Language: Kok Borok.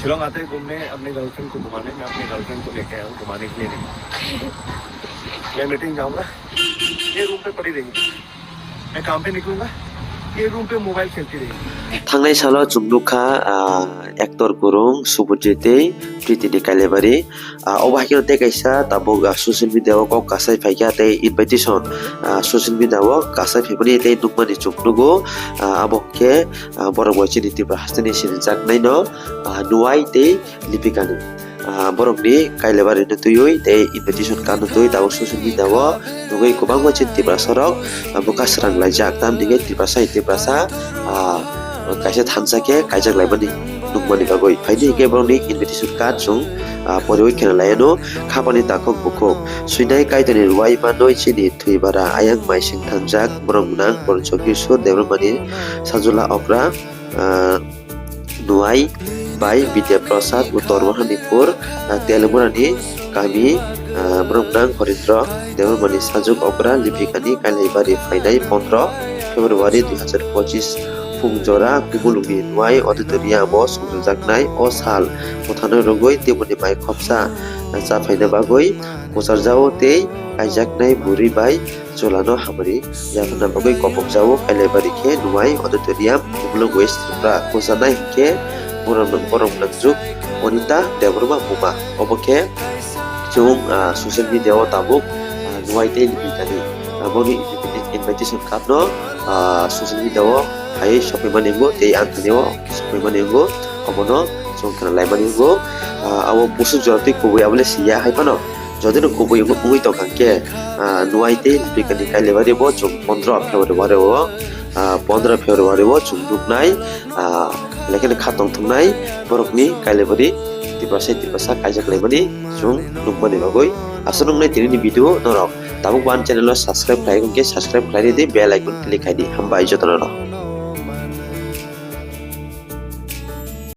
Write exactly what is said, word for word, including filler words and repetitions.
शिलोंग आते ही घूमने अपने गर्लफ्रेंड को घुमाने, मैं अपने गर्लफ्रेंड को लेके आया हूँ घुमाने के लिए नहीं। मैं मीटिंग जाऊंगा, ये रूम पे पड़ी रहेगी। मैं काम पे निकलूंगा, ये रूम पे मोबाइल खेलती रहेगी। Thangnai salo chwng nukha, ah, actor kwrwng Subhajit tei Priti ni Kailabari. Ah, obo hai kheno tei kaisa tabuk, ah, social media o kok kasai phaikha tei invitation, ah, social media o kasai phaimani tei nukmani chwng nugo. Ah, abo khe, ah, borok bai chini Tripura hasteni sinijaknaino, ah, Nuai tei Lipikani. Ah, borokni Kailabari no twiwi tei invitation card no twiwi tabuk social media o nugwi kwbangma chini Tiprasa rok, ah, bwkha srang laijak. Tamni hwnkhe Tiprasa hai Tiprasa, ah, kaisa thansa khe kaijak laimani nukmani bagwi. Phaidi hwnkhe borokni invitation card chwng, ah, poriwi khena laiano khapani takhuk bukhuk. Swinai Kaitorni ruai manwi chini thwi bara ayang mai sing thangjak borok gwnang Borjogir Sur Debbarmani Sajula Okra, ah, Nuai bai Bidya Prasad Uttor Mahanipur, ah, Telemurani kami, ah, borok gwnang Horindro Debbarmani Sajuk Okra Lipikani Kailabari phainai pondro February dui hazar pochis phung jora Kubulungni Nuai auditorium o songjaknai o sal mwthangna rwgwi teboni mai khopsa, ah, cha phaina bagwi kwcharjao tei kaijaknai bwrwi bai chwlano hamari yaphana bagwi kopokjao Kailabari khe Nuai auditorium Kubulung West Tripura. Kwcharnai hinkhe borok borok nangjuk Onita Debbarma buma. Obo khe chwng, ah, social media o tabuk, ah, Nuai tei Lipikani, ah, boni invitation card no, ah, social media o hai sokwi mani wngo tei ang thani o sokwi mani wngo. Obono chwng khna lai mani wngo. Ah, abo busuk jora twi kubui abo le siya hai phano. Jodi no kubui wngwi tongkha khe, ah, Nuai tei Lipikani Kailabari bo chwng pondro February o, ah, pondro February o chwng nuknai, ah, lekhe kha tongthoknai borokni Kailabari Tiprasa Tiprasa kaijak laimani chwng nukmani bagwi. Aswk nuknai tinini video norok tabuk bo ani channel o subscribe khlai khe subscribe khlai di, bell icon click khai di. Hambai jotono rok.